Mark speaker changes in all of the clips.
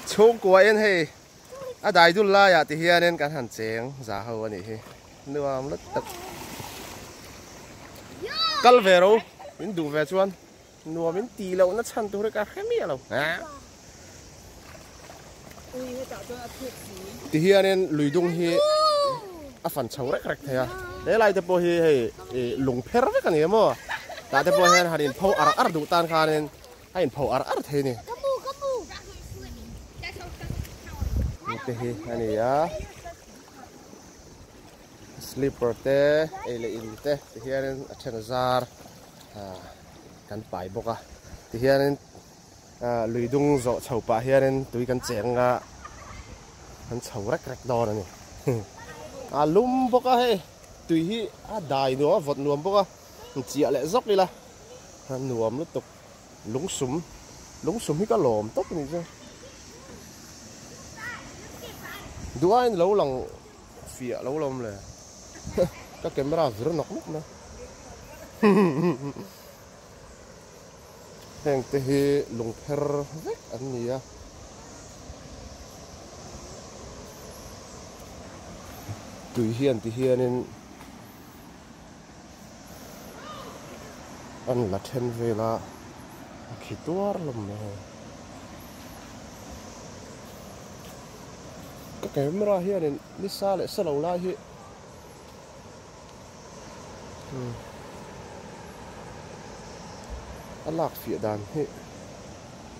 Speaker 1: Chhungkua in hei a dai dul laiah ti hianin kan han cheng za ho a nih hi nuam lut tak kal ve ro min duh ve chuan nuam in tih loh na chhan tur hi ka hre miah lo ti hianin lui dung hi a fan chho rek rek thei a he lai te pawh hi hei lung pher vek a ni a maw tah te pawh hian han in pho ar ar duh tan khanin a in pho ar ar thei a ni te hi a ni a slipper te ei leh in te ti hianin a then zar kan pai bawk a ti hianin lui dung zawh chho pah hianin tui kan cheng a kan chho rek rek dawn a ni a lum bawk a hei tui hi a dai nuam a vawt nuam bawk a chiah leh zawk ila a nuam lutuk lungsum lungsum hi ka lawm tawp a nih chu duh aiin lo lang fiah lo lawm le ka camera vir nawk nawk mai heng te hi lungpher vek an ni a tui hian ti hianin an la then vel a a khi tuar hlawm mai hei ka camera hianin nisa leh sa lo lai hi a lak fiah dan hi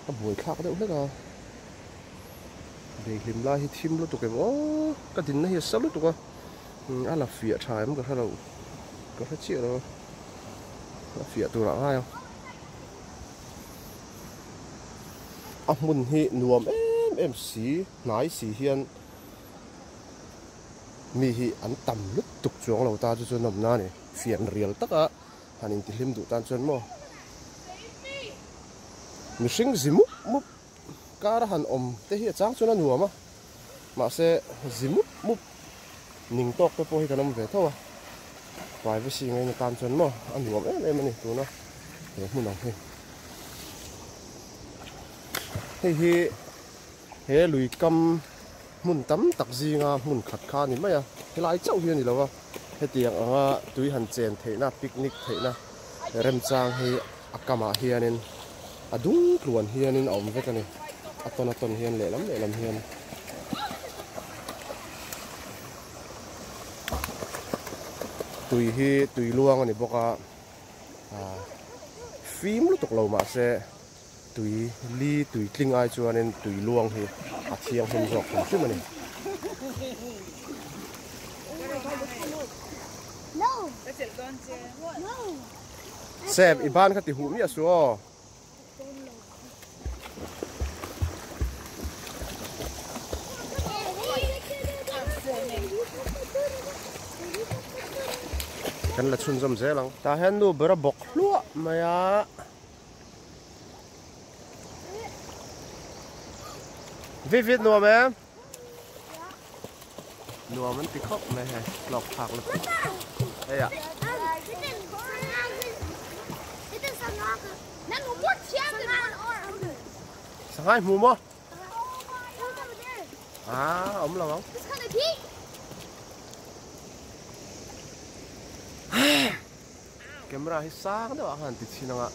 Speaker 1: a buai thlak deuh hlek a beihlim lai hi thim lutuk em aw ka dinna hi a sa lutuk a a la fiah tha em ka hre lo ka hre chiah lo a fiah tur ah ngai ang a hmun hi nuam em em si hnai si hian Mi hi an tam lutuk chuang lo ta chu chu nawmna a ni. Fian rial taka han intihlim duh tan chuan maw mihring zi mup mup kar a han awm te hi a chang chuan a nuam a, mahse zi mup mup ning tawk te pawh hi kan awm ve tho a, privacy ngaina tan chuan maw a nuam em em a ni tuna he hmun ang hi. Hei hi he lui kam Hmun tam tak zinga hmun khat kha a ni mai a, helai chauh hi a ni lo a, hetiang anga tui han chen theihna, picnic theihna remchang hi a kamah hianin a dung tluan hianin a awm vek a ni, a tawn a tawn hian lehlam lehlam hian. Tui hi tui luang a ni bawk a, fim lutuk lo mahse. Tui li tui tling ai chuanin tui luang hi a thianghlim zawk hrim hrim a ni. Sep i ban kha ti huh miah suh aw. Kan la chhunzawm zel ang. Tah hian nu ber a bawk hluah mai a. Vit vit nuam em? Nuam an ti khawp mai hei, hlawk thlak lutuk. Hei ah. Sangai hmu maw? Ah, awm lo ang. Camera hi sang deuh ah khan ti chhin anga.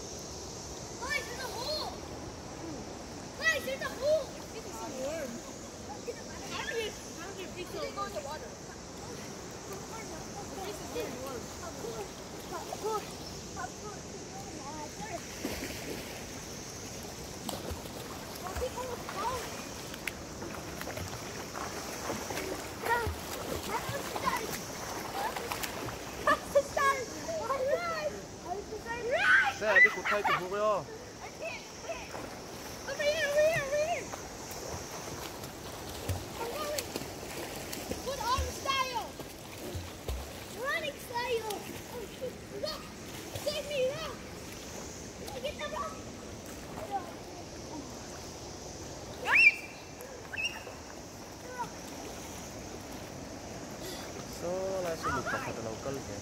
Speaker 1: Saw lai saw mi pakhat a lo kal ve.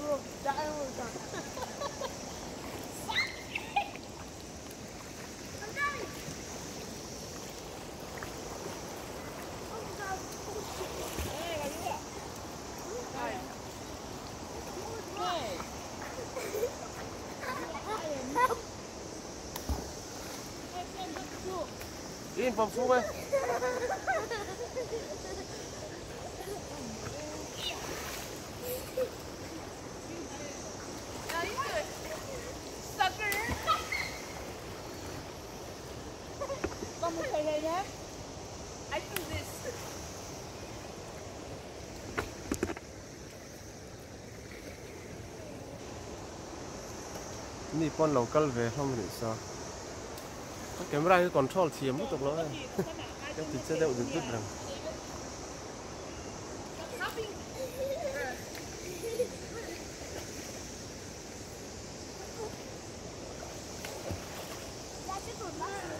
Speaker 2: little downward dog. I'm coming. Oh God. Help.
Speaker 1: In pom fu me.
Speaker 3: Sucker.
Speaker 2: Vamos a ver.
Speaker 3: I do this.
Speaker 1: Ni pon lo kal ve hlom ni sa. Camera hi control thiam lutuk lo. Ka ti che deuh dut dut reng.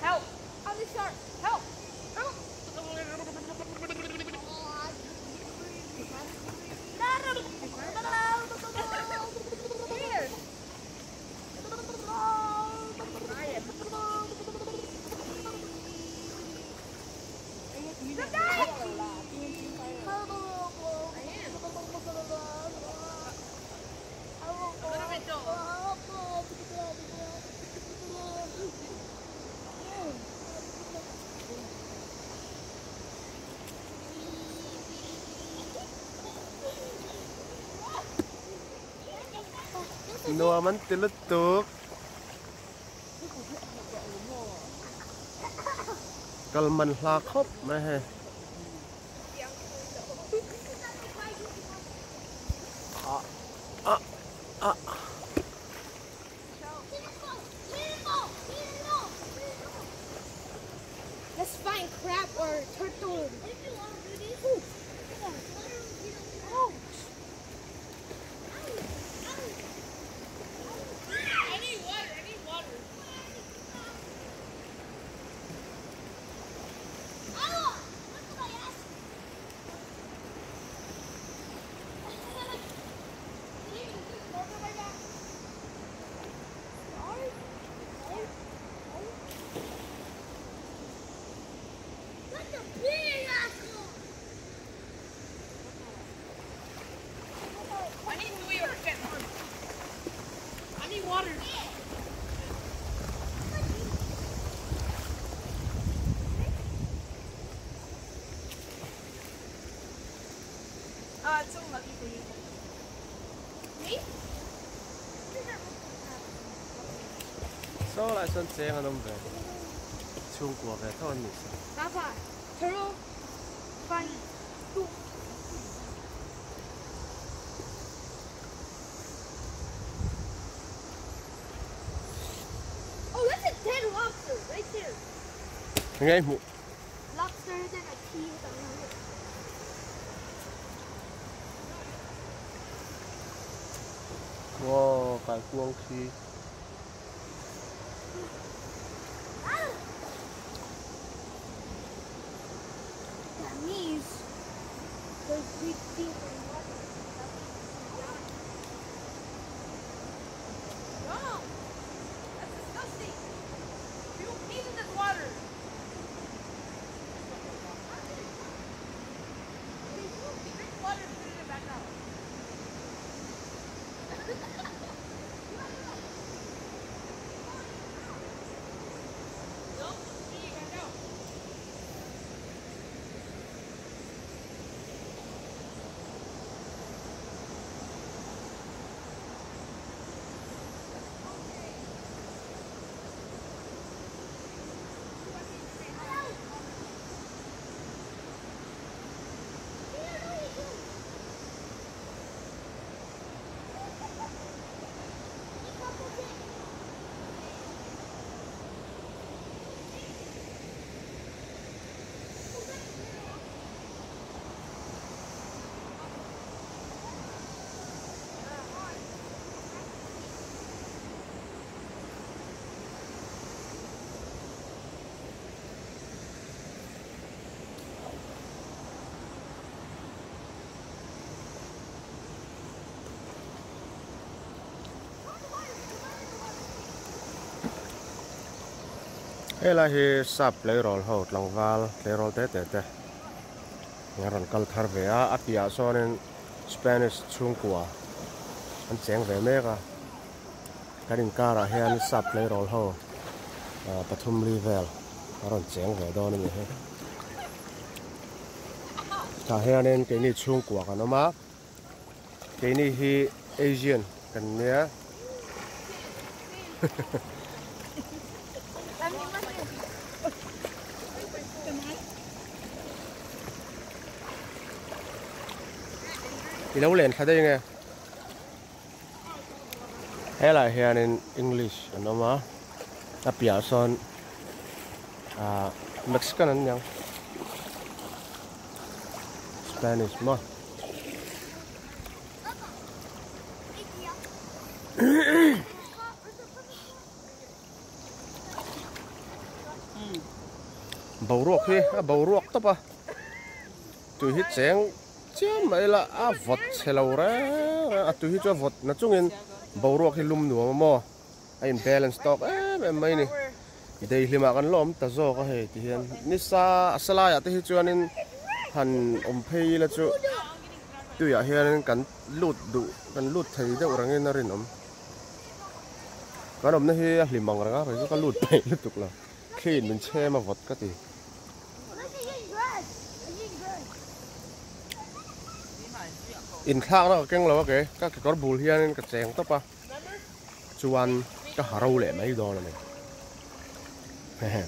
Speaker 3: Help! I'm the shark. Help! Help! Here. A little bit dull.
Speaker 1: Nuam an ti lutuk. Kal man hla khawp mai hei. Ah ah ah.
Speaker 2: Let's find crab or turtle.
Speaker 3: I need water. I need water.
Speaker 2: That's a big asshole.
Speaker 3: I need New York. I need water. It's so lucky for you.
Speaker 2: Me?
Speaker 1: Saw lai sawn cheng an awm ve. Chhungkua ve tho an ni sa.
Speaker 2: Papa, turtle, find two. Oh, that's a dead lobster right there.
Speaker 1: Ngai hmu.
Speaker 2: Lobster then a T with a number.
Speaker 1: Wow, kai kuang khi.
Speaker 2: That means there's big things in water.
Speaker 3: No! That's disgusting. People pee in this water. Drink water and put it back out. Don't pee right now.
Speaker 1: Helai hi sap tleirawl ho tlangval tleirawl te te te an rawn kal thar ve a, a piahah sawnin Spanish chhungkua an cheng ve mek a, kan inkarah hian sap tleirawl ho pathum li vel a rawn cheng ve dawn a ni hi. Tah hianin keini chhungkua kan awm a. Keini hi Asian kan nia. I lo len thla daih nge? Helaiah hianin English an awm a, a piahah sawn ah Mexican an niang. Spanish maw? Boruak hi a boruak tawp a tui hi cheng chiam mai ila a vawt chhe lo reng reng a tui hi chu a vawt na chungin boruak hi lum nuam a maw a in balance tawk em em mai a ni Daihlimah kan la awm ta zawk a hei ti hian nisa a sa laiah te hi chuanin han awm phei ila chu tuiah hianin kan lut duh kan lut thei deuh rengin a rinawm. Kan awmna hi a hlim ang reng a kei chu ka lut peih lutuk lo thliin min chhem a vawt ka ti. Inthlakna ka keng lo a kei ka kekawr bul hianin ka cheng tawp a. Chuan ka ha ro leh mai dawn a ni. Hehe.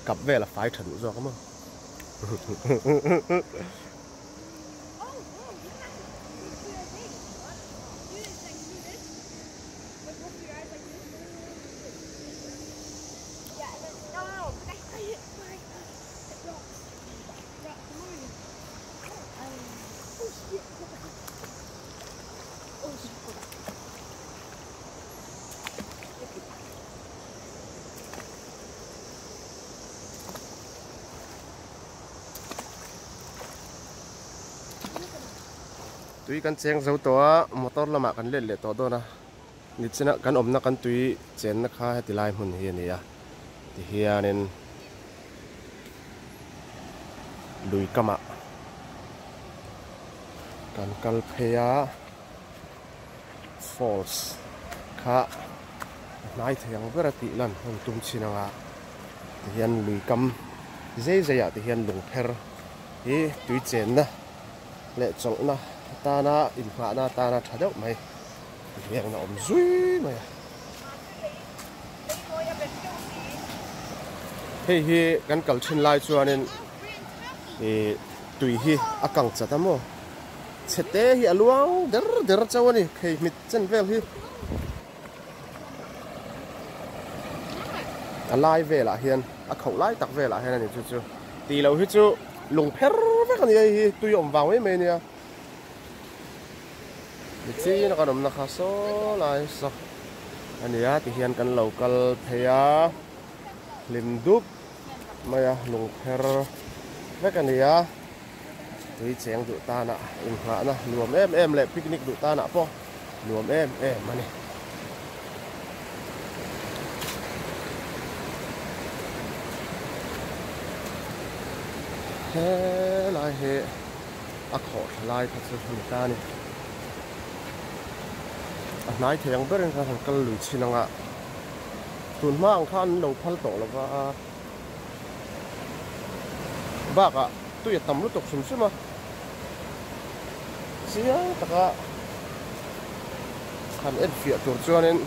Speaker 1: Kap vel a fai tha duh zawk a maw. Tui kan cheng zo tawh a, motor lamah kan let leh tawh dawn a, nichina kan awmna kan tui chenna kha heti lai hmun hi a ni a, tihianin lui kamah kan kal phei a falls kha a hnai thei ang ber a tih lan hun tum chin anga tihian lui kam zai zai ah te hian lung pher hi tui chenna leh chawlhna atana inngahna atana tha deuh mai tihian a awm zui mai a. Hei hi kan kal thin lai chuanin ih tui hi a kang chat a maw chhete hi a luang der der chauh a ni khei hmit chen vel hi a lai velah hian a khauh lai tak velah hian a ni chu chu tih loh hi chu lung pher vek a ni hei hi tui awm vang mai mai a nia Nichin a kan awmna kha saw lai saw a ni a tihian kan lo kal phei a hlim dup mai a lungpher vek a ni a tui cheng duh tanah inghahna nuam em em leh picnic duh tanah pawh nuam em em a ni. Helai hi a khawh thla lai kha chu a ni ta a ni. A hnai thei ang berin khan han kal lui chhin ang a, tun hma ang khan an lo phal tawh lo va, bakah tui a tam lutuk hrim hrim a, chiang taka han en fiah tur chuanin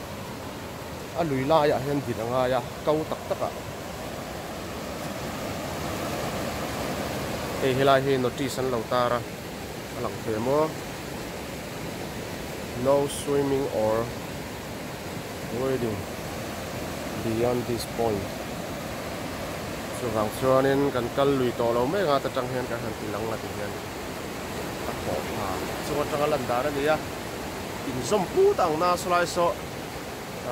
Speaker 1: a lui laiah hian din a ngai a, ko tak takah. Hei helai hi notice an lo tar a, a lang thei maw? No swimming or wading beyond this point. Chuvang chuanin kan kal lui tawh lo mek a, ta tang hian kan han ti lang a ti hian a khawh thla chung atanga lan dan a ni a, inzawm put ang na sawlai saw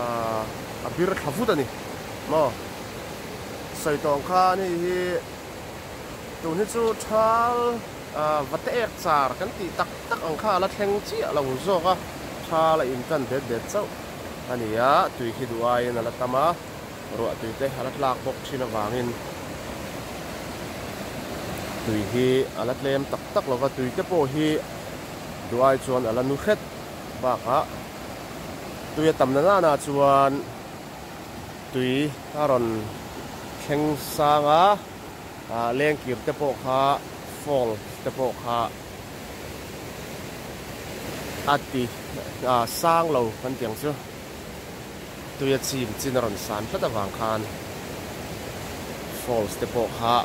Speaker 1: ahh a bir thla vut a ni maw? Sawi tawh ang khan hei hi tun hi chu thal ah va te ek char kan tih tak tak ang kha a la thleng chiah lo zawk a, thal a intan det det chauh. a ni a, tui khi duh aiin a la tam a, ruah tui te a la tlak bawk thin avangin tui hi a la tlem tak tak lo va, tui te pawh hi duh ai chuan a la nu hret bakah tui a tam na nana chuan tui a rawn thleng sang a, lengkir te pawh kha falls te pawh kha a ti sang lo kan tih ang chu tuia chim chin a rawn san tlat avang khan falls te pawh kha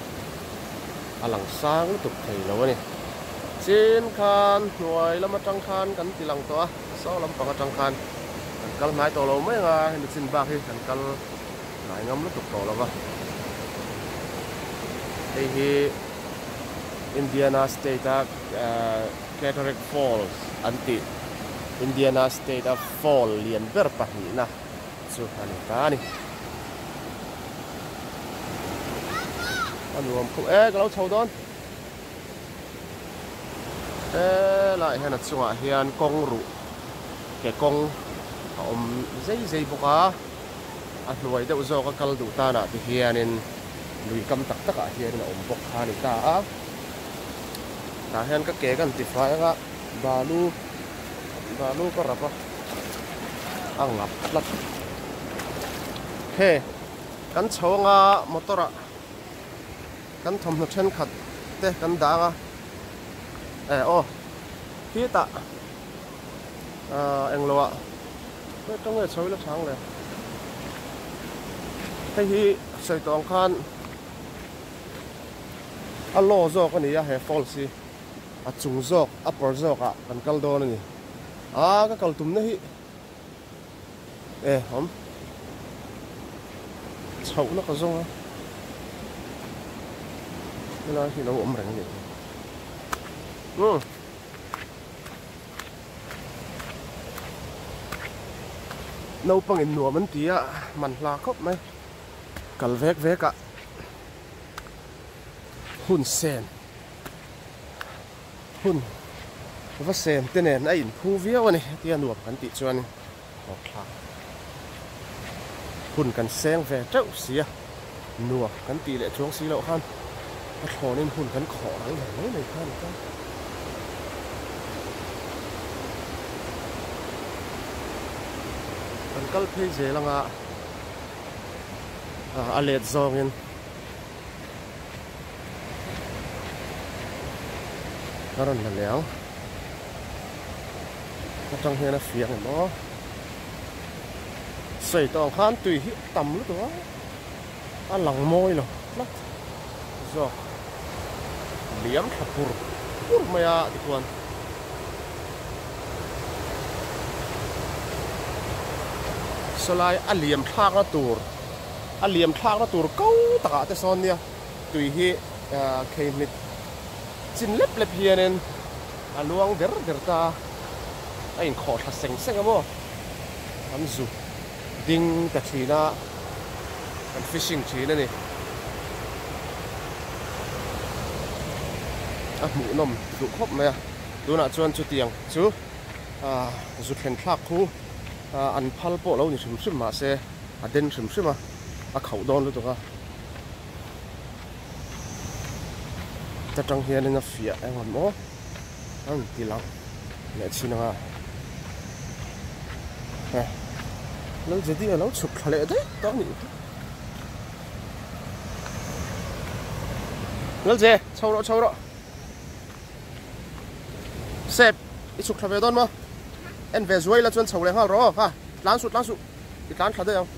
Speaker 1: a lang sang lutuk thei lo a ni. Chin khan hnuai lam atang khan kan ti lang tawh a, saw lampang atang khan kan kal hnai tawh lo mai ang a, hemi chin bak hi kan kal hnai ngam lutuk tawh lo va. Hei hi Indiana state a Cataract Falls an tih Indiana state a fall lian ber pahnihna chu a ni ta a ni. A nuam khawp e ka lo chho dawn. Helaiah hian a chungah hian kawng ruh ke kawng a awm zei zei bawk a, a hnuai deuh zawk a kal duh tanah te hianin lui kam tak takah hianin a awm bawk kha a ni ta a. Tah hian ka ke ka han tifai ang a, balu balu ka rap a, a ngap tlat. He kan chho anga motor ah kan thawmhnaw thenkhat te kan dang a eh aw khitah ah englo ah heta nge chho ila chang le hei hi sawi tawh ang khan a law zawk a ni a he falls hi a chung zawk upper zawk ah kan kal dawn a ni a ka kal tumna hi. E awm chhoh na ka zawng a helai hi lo awm reng a nih hi umm naupang in nuam an ti a man hla khawp mai kal vek vek ah hun sen. Hun va sem te nen a inphu viau a ni hetia nuam kan tih chuan awk thlak hun kan seng ve teuh si a, nuam kan tih leh chuang si loh khan a thlawnin hun kan khawh ral ve mai mai kha a ni ta. Kan kal phei zel anga a let zawngin. A rawn la leh ang atang hian a fiah ang em aw sawi tawh ang khan tui hi a tam lutuk a a lang mawi lo tlat zawk liam thla pur pur mai a tikhuan. Sawlai a liam thlakna tur. A liam thlakna tur ko takah te sawn nia tui hi khei hmit chin lep lep hianin a luang der der ta a, a inkhawh thla seng seng a maw? An zu ding ta thin a, an fishing thin a ni. A hmuhnawm duh khawp mai a, tunah chuan chutiang chu zu thlen thlak khu an phal pawh lo ni hrim hrim mahse. A den hrim hrim a, a khauh dawn lutuk a. Ta tang hianin a fiah eng ang maw a rawn ti lang leh chin ang a. He Lal Jedi a lo chhuk thla leh daih tawh a nih hi. Lal Je, chho rawh chho rawh. Sep, i chhuk thla ve dawn maw? En ve zuai la chuan chho leh nghal rawh aw, ha tlan suh tlan suh. I tlan thla daih ang.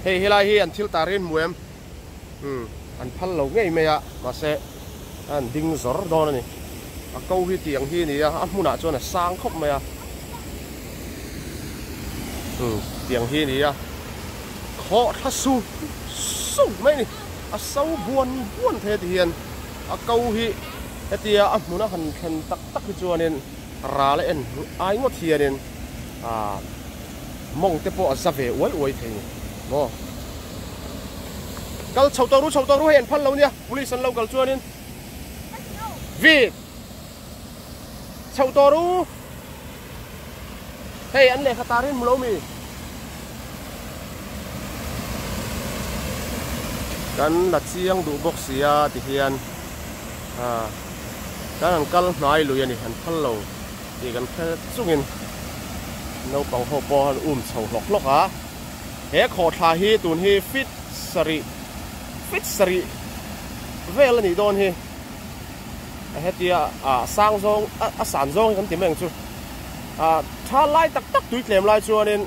Speaker 1: Hei helai hi an thil tar hi an hmu em? Umm an phal lo ngei mai a mahse an ding zawr dawn a ni. A ko hi tiang hi a ni a, a hmunah chuan a sang khawp mai a. Umm tiang hi a ni a, khawh thla su su mai a ni. A so buan buan thei a ti hian a ko hi hetia a hmuna han thlen tak tak hi chuanin ral a en ai ngawt hianin ah mawng te pawh a za ve uai uai thei ni maw. Kal chho tawh ru chho tawh ru hei an phal lo nia police an lo kal chuanin vit. Chhoh tawh ru. Hei an lehkha tar hi hmu lo mi. Kan la chiang duh bawk sia ti hian ah kan han kal hnai lui a ni han phal lo tih kan hre chungin naupang ho pawh an um chho hlawk hlawk a. He khawhthla hi tun hi feet sarih feet sarih vel a nih dawn hi. Hetia ah sang zawng a san zawng hi kan ti mai ang chu. Ah tha lai tak tak tui tlem lai chuanin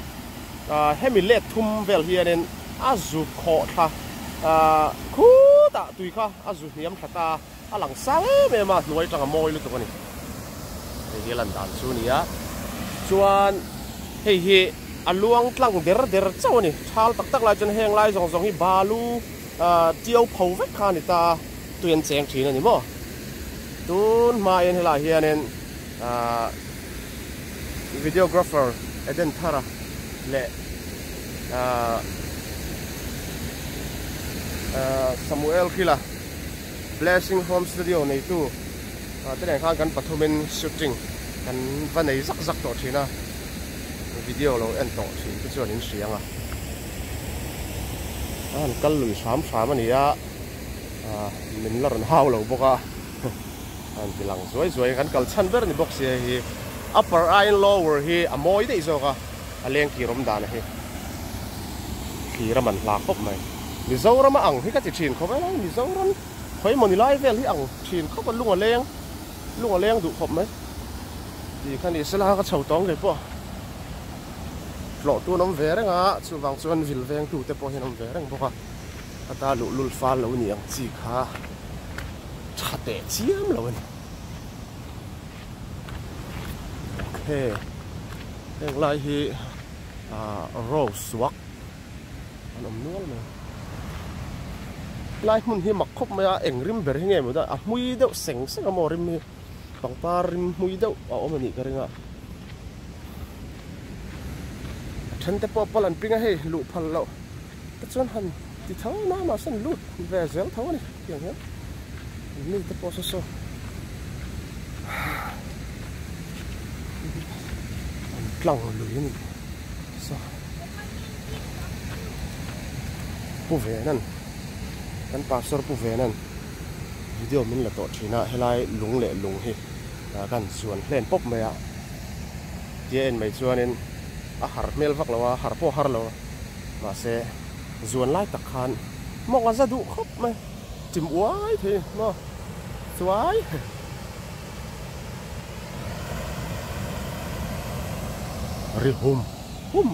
Speaker 1: ah hemi let thum vel hianin a zu khawh thla ah khutah tui kha a zu hniam thla ta a lang sang em em a hnuai tanga mawi lutuk a ni. Hei hi a lan dan chu a ni a chuan hei hi a luang tlang der der chauh a ni. Thal tak tak lai chuan heng lai zawng zawng hi balu ah tiau pho vek kha a ni ta a. Tui an cheng thin a ni maw? Tun hmain helaiah hianin ahh videographer Eden Thara leh ahh ahh Samuel Hrila Blessing Home Studio neitu ah te nen khan kan pathumin shooting kan va nei zak zak tawh thin a, video lo en tawh thin te chuan in hria ang a, a han kal lui hram hram a ni a. Min la rawn hau lo bawk a, a han ti lang zuai zuai a, kan kal chhan ber a ni bawk sia hei hi upper aiin lower hi a mawi daih zawk a, a leng kir awm dan hi thlir a man hla khawp mai. Mizoram a ang hi ka ti thin khawp a, helai Mizoram khawi mawni lai vel hi ang thin khawp a, lung a leng lung a leng duh khawp mai tih kha ni sela ka chho tawng ngei pawh tlawh tu an awm ve reng a, chuvang chuan vil veng tu te pawh hi an awm ve reng bawk a. A ta luhlul fal lo ni ang chi kha tha teh chiam lo a ni. Okay, heng lai hi ah rose wak an awm nual mai. Lai hmun hi mak khawp mai a, eng rim ber hi nge maw da a hmui deuh seng seng a maw rim hi pangpar rim hmui deuh a awm a nih ka ring a. A then te pawh pal an ping a hei luh phal loh. Te chuan han ti tho na mahse an lut ve zel tho a ni tiang hian an mi te pawh saw saw an tlang lui a ni saw pu venan kan pastor pu venan video min la tawh thin a helai lung leh lung hi kan zuan hlen pawp mai a tia en mai chuanin a har hmel vak lo a har pawh a har lo a. Mahse, zuan lai tak khan mawng a za duh khawp mai, chim uai thei maw chuai. Ri hum hum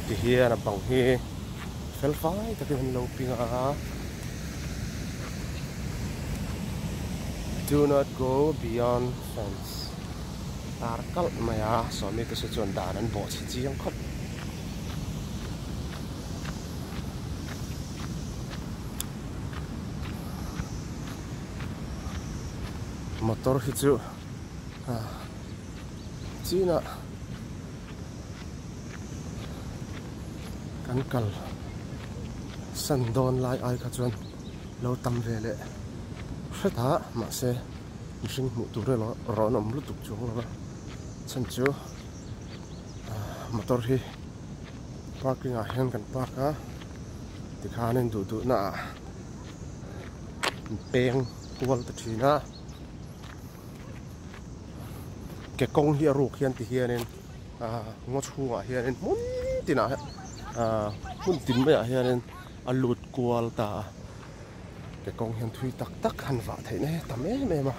Speaker 1: ti hian a bang hi fel fai takin an lo ping a. Do not go beyond fence. Tar kalh mai a, sawmi te saw chuan dan an bawh chhe chiang khawp. Motor hi chu ah chinah kan kal san dawn lai ai kha chuan lo tam ve leh hret a mahse. Mihring hmuh tur erawh rawn awm lutuk chuang lo a chhan chu motor hi parking ah hian kan park a tikhan in duh duh na ah an peng kual ta thin a ke kawng hi a ruk hian ti hianin ah ngaw chhungah hianin hmun tinah ah hmun tin maiah hianin a lut kual ta a. Ke kawng hian thui tak tak han vah theih na hi a tam em em a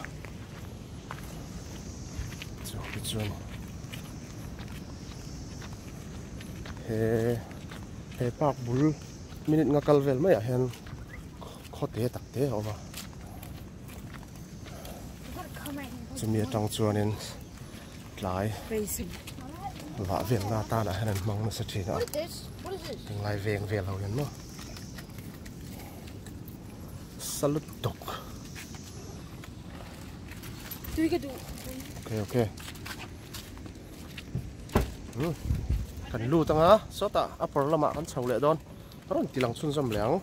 Speaker 1: chu hi chuan he he park bul minute nga kal vel maiah hian khaw te tak te a awm a chumi atang chuanin tlai vah velna atanah hian an hmang nasa thin a tunlai veng vel ho hian maw. Salute dog.
Speaker 2: Tui ka duh.
Speaker 1: Okay, okay. Kan lut anga sawtah upper lamah kan chho leh dawn. Rawn ti lang chhunzawm leh ang.